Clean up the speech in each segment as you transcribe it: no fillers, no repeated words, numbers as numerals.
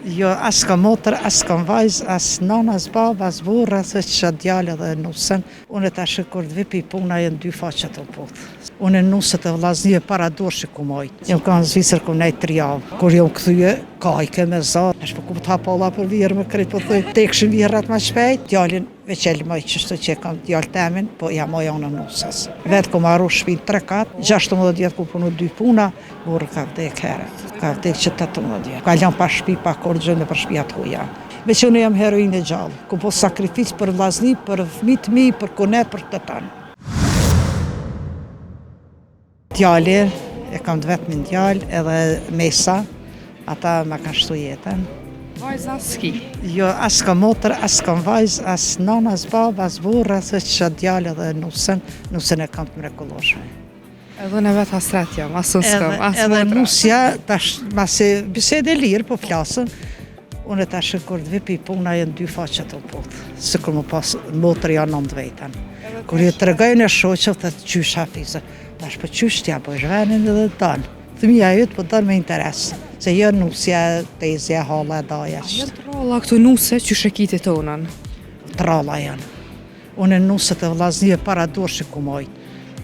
Jo, as kam motër, as kam vajzë, as nënë, as babë, as burrë, as veç që djalë edhe nusën. Unë tash kur të vi pi puna janë dy faqe të puth. Unë nuset e vllaznive para dorë që ku majt. Jam kanë në Zvicër ku nejt tri javë. Kur jam kthye, kajke me za. Tash po ku të hap alla për vjerrë me krejt po thuj. Tekshin vjerrat ma shpejt. Djalin veç e lëmoj qështu që e kam djalë temin, po ja moj anën nuses. Vetë kom maru shpinë tre kat, 16 vjet ku punu dy puna, burrë ka vdek herët. Ka vdek që 18 vjet. Ka lënë pa shpi, pa kurgjë nëpër shpia të huja. Veç unë jam heroinë e gjallë. Kom bo sakrificë për vllazni, për fëmijët mi, për kunet, për të tanë. Djali, e kam të vetmin djalë, edhe mesa, ata ma kanë shtu jetën. Vajza s'ki? Jo, as kam motër, as kam vajzë, as nënë, as babë, as burrë, as veç që djalë edhe nusën, nusën e kam të mrekullueshme. Edhe unë vetë hasret jam, as unë s'kam, as motra. Edhe nusja, tash, masi bisedë e lirë, po flasëm, unë tash kur të vi pi puna janë dy faqe të puth, sikur më pas motër janë nënë të vetën. Kur ju tregoj në shoqë, të qysh Hafize, tash po qysh t'ja bëjsh venin edhe tanë. Fëmija yt po don me interes, se jo nusja, tezja, halla, daja. A janë t'rralla këto nuse qysh e ki ti tonën? T'rralla janë. Unë nuset e vllaznive para dorë që ku majt.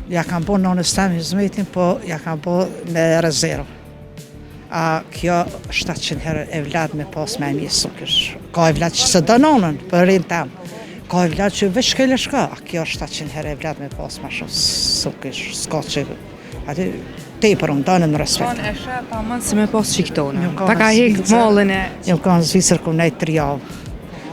Ja kam bo nënës tem hizmetin, po ja kam bo me rezervë. A kjo 700 herë evlad me pas me e mirë kish. Ka evlad që s'e do nënën, për rinë tem. Ka evlad që veç shkele shka. A kjo 700 herë evlad me pas ma shumë s'kish. S'ka që Aty tepër unë donë në respekt. Tonë e shë ta mën si me pas qik tonë. Ta ka hek mallin e... Jam kanë në Zvicër ku nejt tri javë.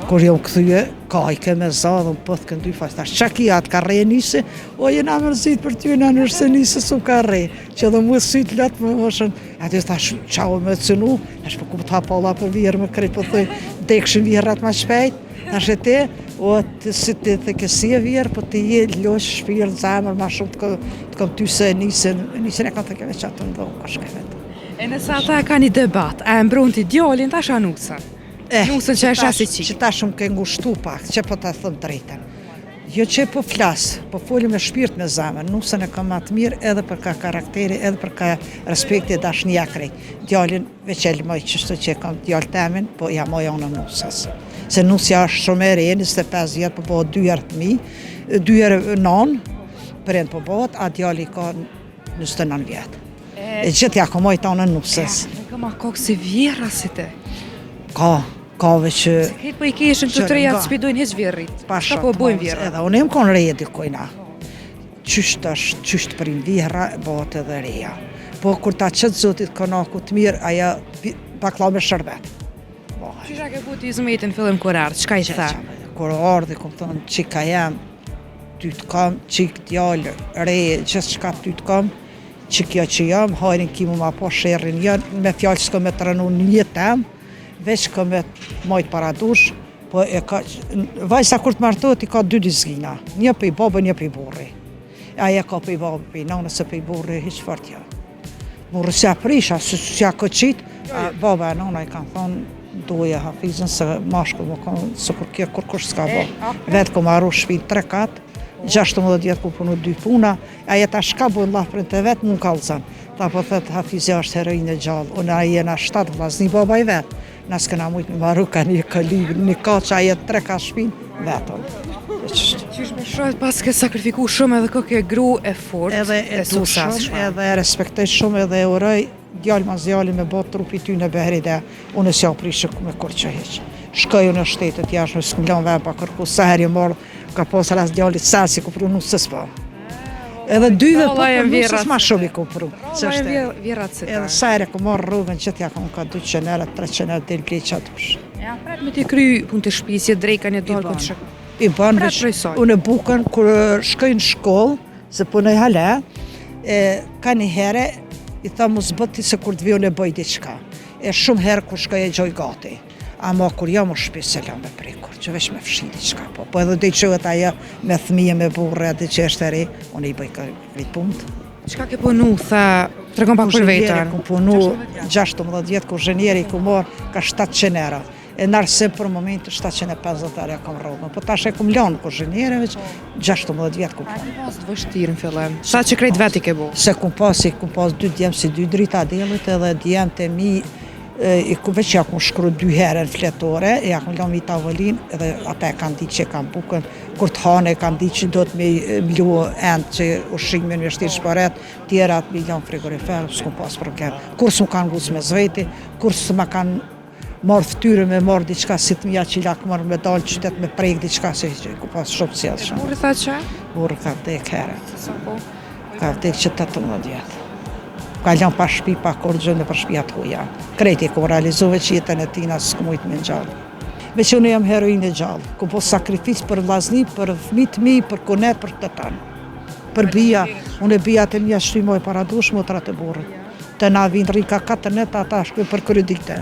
Kur jam kthye, kajke me za dhe më puth kënë dy faqe. Tash qa ki atë ka rre nisi, o jena mërzit për ty, në nërse nisi s'u ka rre. Që dhe mu sytë lot më vëshën. Aty thash, qa u me cënu, tash po ku të hap alla për vjerrë me krejt po thuj, dekshin vjerrat ma shpejt. Tash e ti, o ti si ti the ke si e vjerr, po ti je losh shpirt, zemër, ma shumë të, të kom ty se nisën, nisën e ka të keve qatë të ndodhë, ka shke vetë. E nëse ata e ka një debat, a e mbron ti djalin tash a nusën? Eh, nusën që e sheh si qikë. Që tash më ke ngushtu pak, që po ta them drejtën. Jo që po flas, po folim me shpirt me zemër, nusën e kam ma të mirë edhe për ka karakteri, edhe për ka respekti e dashnia krejt. Djalin Veç e lëmoj qështu që e kam djalë temin, po ja moj anën nuses. Se nusja është shumë e re, 25 vjet, po bëhet dy herë fëmi, dy herë nonë, prind po bëhet, a djali ka 29 vjet. E gjithë ja kom majt anën nuses. E, ka ma kokë si vjerra si te? Ka, ka veç... Se këtë po i keshën të të reja të s'pi dojnë hiq vjerrit. Pa Shka po bojnë vjerra? Edhe unë jem konë reje dikujna. Qysh tash, qysh të prin vjehrra, bëhet edhe reja. Po kur ta qet Zoti konaku të mirë, ajo bakllava me shërbet. Qysh a ke bo ti hizmetin fillim kur erdh, çka i the? Kur ardhi, kom thonë, qika jam, ty të kam, qik djalë, re, gjithçka ty të kam, që kjo që jam, hajrin ki mu ma po, sherrin jo, me fjalë s'kom me të rënu një tem, veç kom me majtë para dush, Po e ka, vajza kur të martohet i ka dy dizgina, një prej babë, një prej burri. Ajo e ka prej babë, prej nanës e prej burri, hiç fort jo. Burri s'ja prisha, s'ja koqit, a baba e nana i kanë thonë, doje Hafizën se mashkull më konë, se kur kjo kur kush s'ka bo. Vetë kom maru shpinë tre kat, 16 vjet ku punu dy puna, ajo tash shka bojnë llaf për të vetë, mu kallzon. Ta po thët Hafizja është heroinë e gjallë, unë a jena shtatë vllazni baba i vetë. Na s'kena mujtë me maru ka një këlli, një ka që aje tre ka shpin, vetëm. Qysh me shohet pas ke sakrifiku shumë edhe koke gru e fort, edhe e du shumë, edhe e respektoj shumë, edhe e uroj djalë mas djali me bo trupi ty në behride, unë s'ja prishë me kur që hiq. Shkoj unë në shtetet jashtme, s'kum lanë vend pa kërku, sa herë jam marrë, ka pas rast djalit sa si ku pru nusës po. Edhe dyve po për nusës ma shumë i ku pru. Edhe sa herë ku marrë rrugën që t'ja kom ka 200 euro, 300 euro, del blej që dush. E a pret me t'i kry punë të shtëpisë, je dreka një dalë këtë shë. I bën veç, unë e bukën kur shkoj në shkollë, se punoj hala, e ka një herë i tha mos bë ti se kur të vi unë e bëj diçka. E shumë herë kur shkoj e gjoj gati. Ama kur jam në shtëpi s'e lë me prekur, që veç me fshi diçka po. Po edhe do i çohet ajo me fëmijë me burrë, atë që është e re, unë i bëj krejt punët. Çka ke punu, tha, tregon pak për veten. Kom punu 16 vjet kuzhinieri kom marrë ka 700 euro. E në arsim për momentin 750 euro kam rrogën. Po tash e kom lënë kuzhiniere veç 16 vjet kom punu. A ke pas të vështirë në fillim? Sa që krejt vetë i ke bo? Se kom pas, i kom pas dy djem si dy drita diellit edhe djemtë e mi. I ku veç ja ku shkru dy herë në fletore, ja ku lënë mi tavolin, edhe ata e kanë ditë që kanë bukën, kur të hane kanë ditë që do të me mlu endë që ushqimin me shtirë shporet, tjerat mi lënë frigorifer, s'kum pas problem. Kur s'më kanë ngucë me zveti, kur s'ma kanë marrë fytyrën me marrë diçka si të mija që lakmor me dalë qytet me prek diçka se që ku pas shumë sjellshëm. Burri tha që? Burri ka vdek herët. Sa po? Ka vdek që 18 vjetë. Ka lënë pa shtëpi, pa kurrgjë në për shtëpia të huja. Krejt i ku realizu veç jetën e tina s'ku mujt me ngjallë. Veç unë jam heroinë e gjallë, ku po sakrificë për vllazni, për fëmijët mi, për kunet, për të tanë. Për bija, unë e bijat e mija shty moj para dush, motrat e burrit. Të na vinë rrika 4 net, ata shkojnë për kryedite.